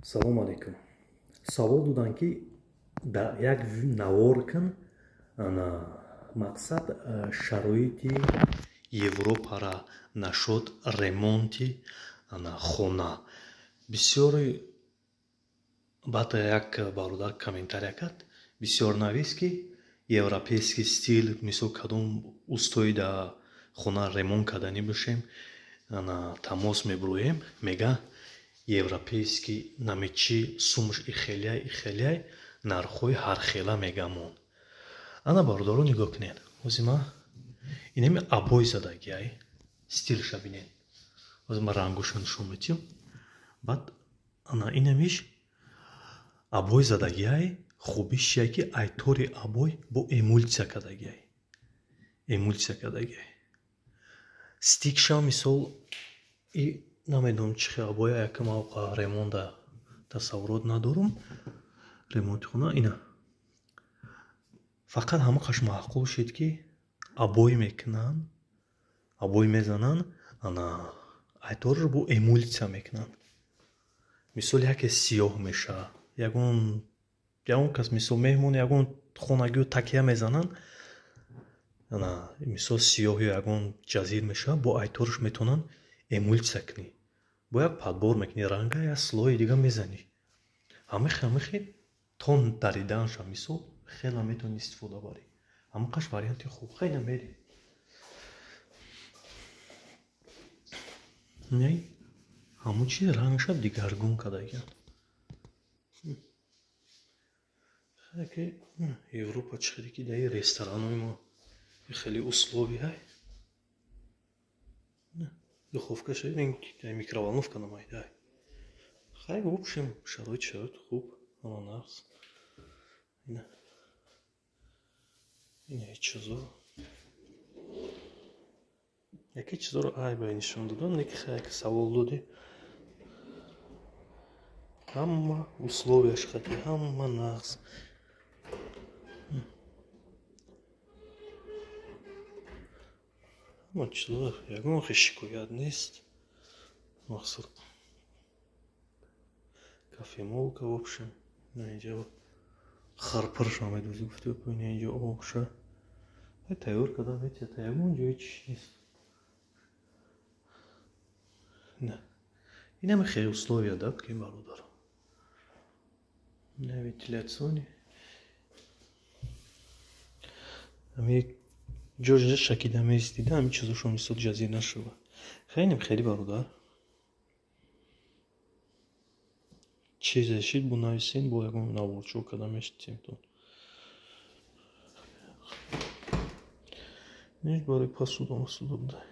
Салом алейкум. Савол доданд, ки дар як навор кун, мақсад шароити Европара нашуд ремонти хона. Бисёри баъд як бародар комментария кард, бисёр навист, ки европейский стиль, мисол, кадом устои да хона ремонт карданӣ бошем, тамос мебуроем, мега европейский намечи сумш ихелияй, ихелияй, нархҳои ҳархела мегамон. Ана, бародаро, нигоҳ кунед, ҳозир ма инами обой задагиай, стилша бинед. Ҳозир ма рангоша нишон метиҳам. Баъд ана инамиш обой задагиай. Хубиш чия, ки айтори обой бо эмульсия кардагиай, эмульсия кардагиай. Стикша, мисол, и намедонам чӣ хел обоя, якам авқа ремонта тасаввурот надорум, ремонти хона. Ина фақат ҳамақаш маъқул шид, ки обой мекунанд, обой мезананд, ана айторро бо эмульсия мекунанд. Мисол, яке сиёҳ мешавад, ягон кас, мисол, меҳмон, ягон хонагиё такя мезананд, ана, мисол, сиёҳ ё ягон ҷазир мешавад, бо айтораш метавонанд эмульсия кунӣ, бо як подбор мекунӣ ранга, як слои дига мезанӣ, ҳамихи то даридаанша, мисол, хела метавонӣ истифода барӣ. Ҳамақаш варианти хуб. Хеле мери ҳамун чиз рангша дигаргун кардагианд. Ки Европа чӣ хеле, ки даи ресторанҳои мо хеле условияй, духовкаша, микроволновка намайдай. Хай, в общем, шароит хуб, ҳама нағз. Ина чизо, яке чизоро айбай нишон додам, не ки хай, савол додӣ. Ҳама условияш хати, ҳама нағз. Ҳама чизо, ягон хел шикоят нест. Мақсад, кофемолка, в общем, инҷа харпарша медӯзӣ, гуфти, инҷа обша тайёр карда метиҳад, ягон ҷои чиш нест. Инаме хеле условия да, ки бародар, на вентиляциони ами ҷоҷа шакида меистида, ҳамин чизошо, мисол, ҷазир нашава. Хелем хеле, бародар, чизе шид, бо нависен, бо ягон наворчо карда мешитемтон. Неш барои посуда масуда буда.